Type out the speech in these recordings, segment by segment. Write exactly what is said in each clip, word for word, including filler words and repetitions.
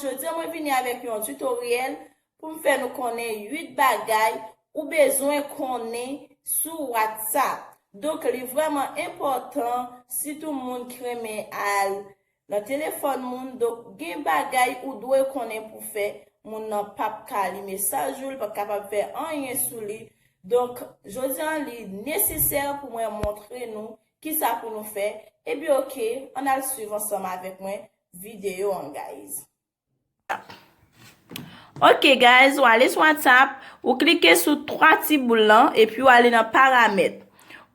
Jodi a mwen vini avèk yon tutoriel pou m fè nou konnen uit bagay ou bezwen konnen sou WhatsApp. Donk, li vrèman enpòtan, sitou moun ki renmen al nan telefòn moun. Donk, gen bagay ou dwe konnen pou fè moun nan p ap ka li mesaj ou, li p ap kapab fè anyen sou li. Donk, jodi a, li nesesè pou mwen montre nou kisa pou nou fè. Ebyen, oke, ann al swiv ansanm avèk mwen videyo an, guys. Ok, guys, ou ale sou WhatsApp, ou klike sou twa ti boul lan, epi ou ale nan paramèt.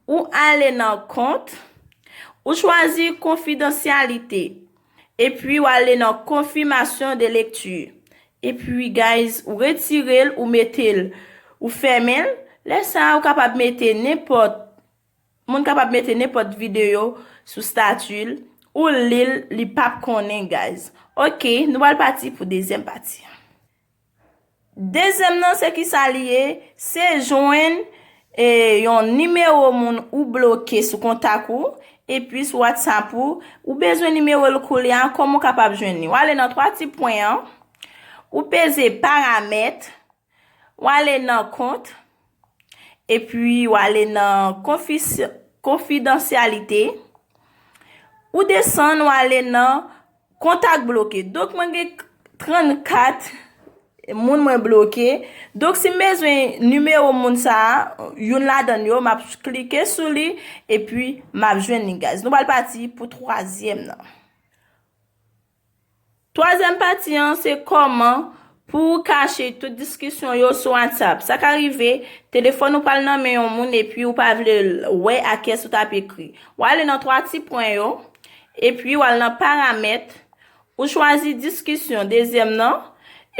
Ou ale nan kont, ou chwazi konfidansyalite, epi ou ale nan konfimasyon de lekti. Epi, guys, ou retire l, ou mete l, ou fèmen l. Lè sa a, ou kapab mete nenpòt, moun kapab mete nenpòt videyo sou stati l, ou li l, li p ap konnen, guys. Ok, nou pral pati pou dezyèm pati. Dezyèm nan, se kisa li ye? Se jwenn, e, yon nimewo moun ou bloke sou kontak ou, epi sou WhatsApp ou, ou bezwen nimewo l koulye a, kòman w kapab jwenn li? W ale nan twa ti pwen an, ou peze paramèt, w ale nan kont, epi w ale nan konfis-, konfidansyalite, ou desann, w ale nan kontak bloke. Donk, mwen gen trannkat moun mwen bloke. Donk, si m bezwen nimewo moun sa a, youn ladan yo, m ap klike sou li, epi m ap jwenn li, guys. Nou pral pati pou twazyèm nan. Twazyèm pati an, se kòman pou w kache tout diskisyon yo sou WhatsApp. Sa ka rive, telefòn ou pral nan men yon moun epi ou pa vle l wè a kiyès ou t ap ekri. W ale nan twa ti pwen yo, epi w al nan paramèt, ou chwazi diskisyon, dezyèm nan,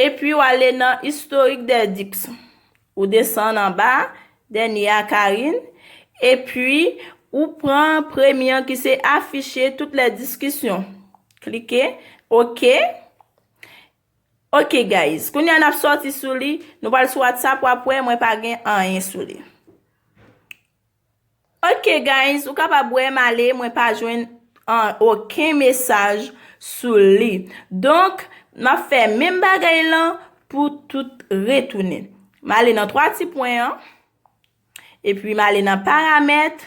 epi w ale nan istorik dè diks. Ou desann anba, dènye a, Karine, epi ou pran premye an ki se afiche tout lè diskisyon. Klike, ok. Ok, guys. Kounye a n ap sòti sou li. Nou pral sou WhatsApp, w ap wè mwen pa gen anyen sou li. Ok, guys, ou kapab wè m ale, mwen pa jwenn an, okenn mesaj sou li. Donk, m ap fè menm bagay lan pou tout retounen. M ale nan twa ti pwen an, epi m ale nan paramèt,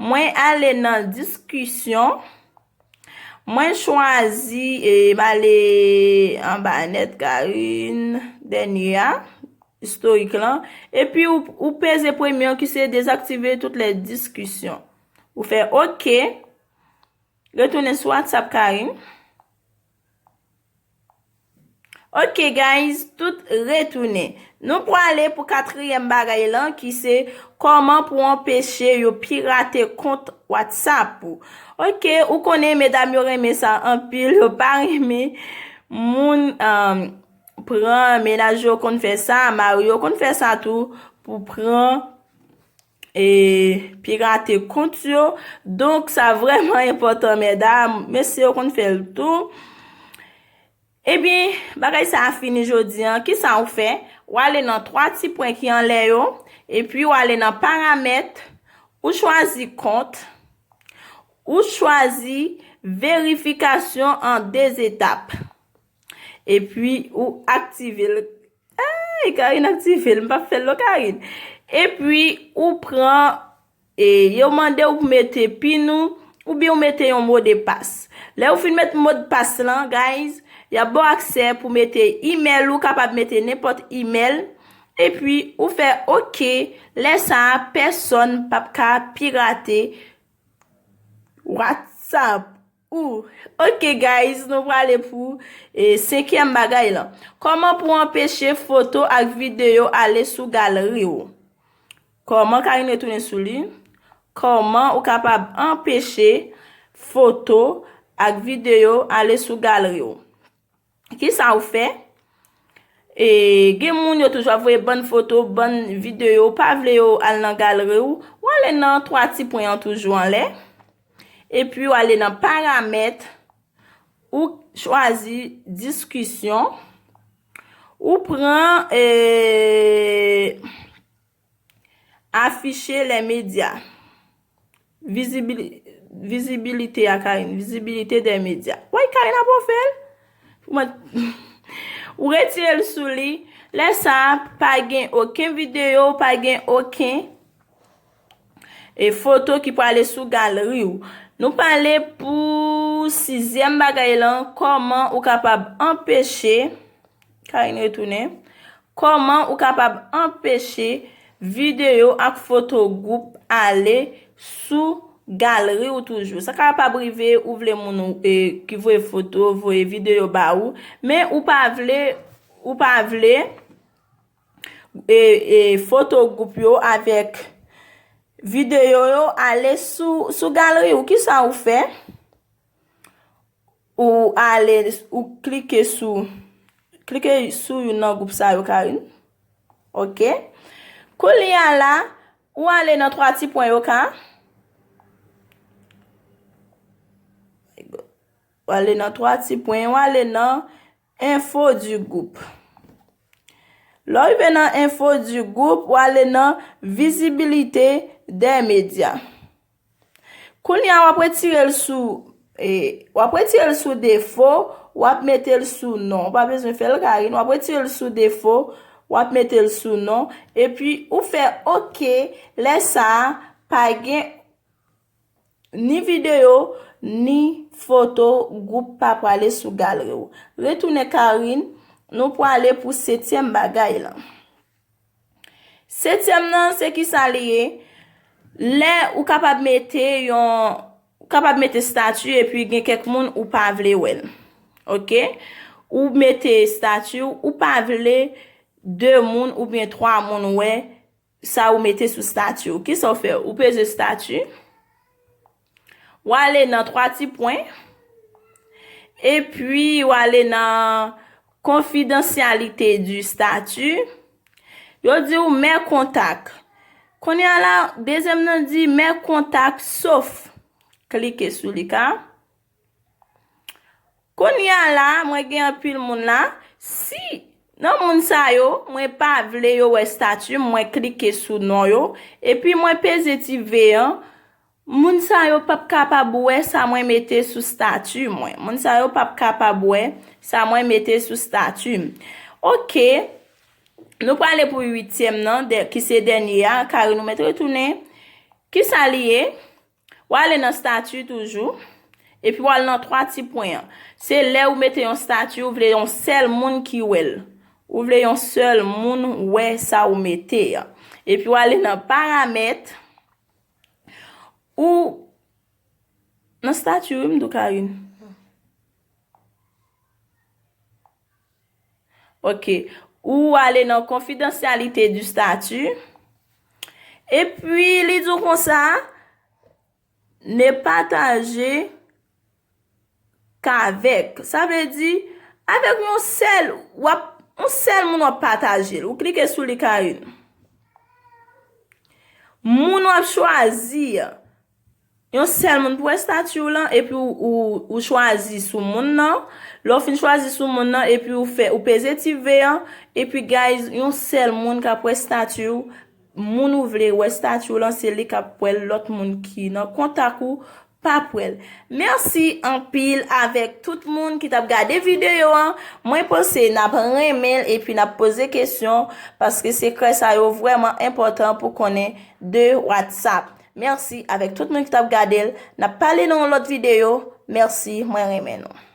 mwen ale nan diskisyon, mwen chwazi, e, m ale anba nèt, Karine, dènye a, istorik lan, epi ou, ou peze premye an ki se dezaktive tout lè diskisyon. Ou fè ok, retounen sou WhatsApp, Karine. Ok, guys, tout retounen. Nou prale pou katriyèm bagay lan, ki se kòman pou anpeche yo pirate kont WhatsApp ou. Ok, ou konnen medam yo renmen sa anpil, yo pa renmen moun, um, pran, mennaj yo konn fè sa, mari yo konn fè sa tou, pou pran, e, pirate kont yo. Donk, sa vrèman enpòtan, medam. Mesye yo konn fè l tou. Ebyen, bagay sa a fini jodi an. Kisa ou fè? Ou ale nan twa ti pwen ki anlè yo, epi ou ale nan paramèt, ou chwazi kont, ou chwazi verifikasyon an de etap. Epi ou aktive l. Ey, Karine aktive l, m p ap fè l non, Karine. Epi ou pran, e, yo mande w pou mete pin ou, oubyen ou mete yon modepas. Lè ou fin met modpas lan, guys, y ap ba w aksè pou mete imèl ou, kapab mete nenpòt imèl. Epi ou fè ok, lè sa a, pèsonn p ap ka pirate WhatsApp ou. Ok, guys, nou prale pou, e, senkyèm bagay lan. Kòman pou anpeche foto ak videyo ale sou galeri w? Kòman, Karine retounen sou li? Kòman ou kapab anpeche foto ak videyo ale sou galeri w? Kisa ou fè? E, gen moun yo toujou ap voye bann foto, bann videyo, ou pa vle yo al nan galeri w, ou ale nan twa ti pwen an toujou anlè. Epi ou ale nan paramèt, ou chwazi diskisyon, ou pran, e, afficher les médias. Vizibili-, vizibilite a Karine, visibilité des médias. Woy, Karine ap ofè l. kòman, ou retire l sou li. Lè sa a, pa gen okenn videyo, pa gen okenn e foto ki prale sou galri w. Nou prale pou sizyèm bagay lan, kòman ou kapab anpeche, Karine retounen, kòman ou kapab anpeche videyo ak foto gwoup ale sou galri w toujou. Sa kapab rive ou vle moun ou, e, ki voye foto, voye videyo ba ou, men ou pa vle, ou pa vle e, e, foto gwoup yo avèk videyo yo ale sou, sou galri w. Kisa ou fè? Ou ale, ou klike sou, klike sou youn nan gwoup sa yo, Karine. Ok. Kounye a la, ou ale nan twa ti pwen yo, ka. Ou ale nan twa ti pwen, ou ale nan info du groupe. Lè w rive nan info du groupe, w ale nan visibilité des médias. Kounye a, w ap retire l sou, e, w ap retire l sou defo, w ap mete l sou non. Ou pa bezwen fè l, Karine. W ap retire l sou defo, w ap mete l sou non. Epi, ou fè oke. Lè sa a, pa gen ni videyo, ni foto gwoup pa prale sou galri w. Retounen, Karine, nou prale pou setyèm bagay lan. Setyèm nan, se kisa li ye? Lè ou kapab mete yon, ou kapab mete stati epi gen kèk moun ou pa vle wè l. Ok? Ou mete stati, ou pa vle de moun oubyen twa moun wè sa ou mete sou stati w. Kisa w fè? Ou peze stati. W ale nan twa ti pwen. Epi, w ale nan confidentialité du statut. Yo di w mes contacts. Kounye a la, dezyèm nan di mes contacts sauf. Klike sou li ka. Kounye a la, mwen gen anpil moun la. Si nan moun sa yo, mwen pa vle yo wè stati m, mwen klike sou non yo, epi mwen peze ti V an, moun sa yo p ap kapab wè sa mwen mete sou stati mwen. Moun sa yo p ap kapab wè sa mwen mete sou stati m. Ok, nou prale pou uityèm nan, dè-, ki se dènye a, Karine, ou mèt retounen. Kisa li ye? W ale nan stati toujou, epi w al nan twa ti pwen an. Se lè ou mete yon stati, ou vle yon sèl moun ki wè l. Ou vle yon sèl moun wè sa ou mete an. Epi w ale nan paramèt, ou nan stati, wi, m di w, Karine. Ok. Ou ale nan confidentialité du statut. Epi, li di w konsa, ne partager qu'avec. Sa vle di, avèk yon sèl, w ap, yon sèl moun w ap pataje l. Ou klike sou li, Karine. Moun w ap chwazi an. Yon sèl moun pou wè stati w lan, epi w, ou, ou chwazi sou moun nan. Lè w fin chwazi sou moun nan, epi w fè, ou peze ti V an, epi guys, yon sèl moun k ap wè stati w, moun ou vle wè stati w lan, se li k ap wè l, lòt moun ki nan kontak ou p ap wè l. Mèsi anpil avèk tout moun ki t ap gade videyo an. Mwen panse n ap renmen l epi n ap poze kesyon, paske sekrè sa yo vrèman enpòtan pou konnen de WhatsApp. Mèsi avèk tout moun ki t ap gade l. N ap pale nan yon lòt videyo. Mèsi, mwen renmen nou.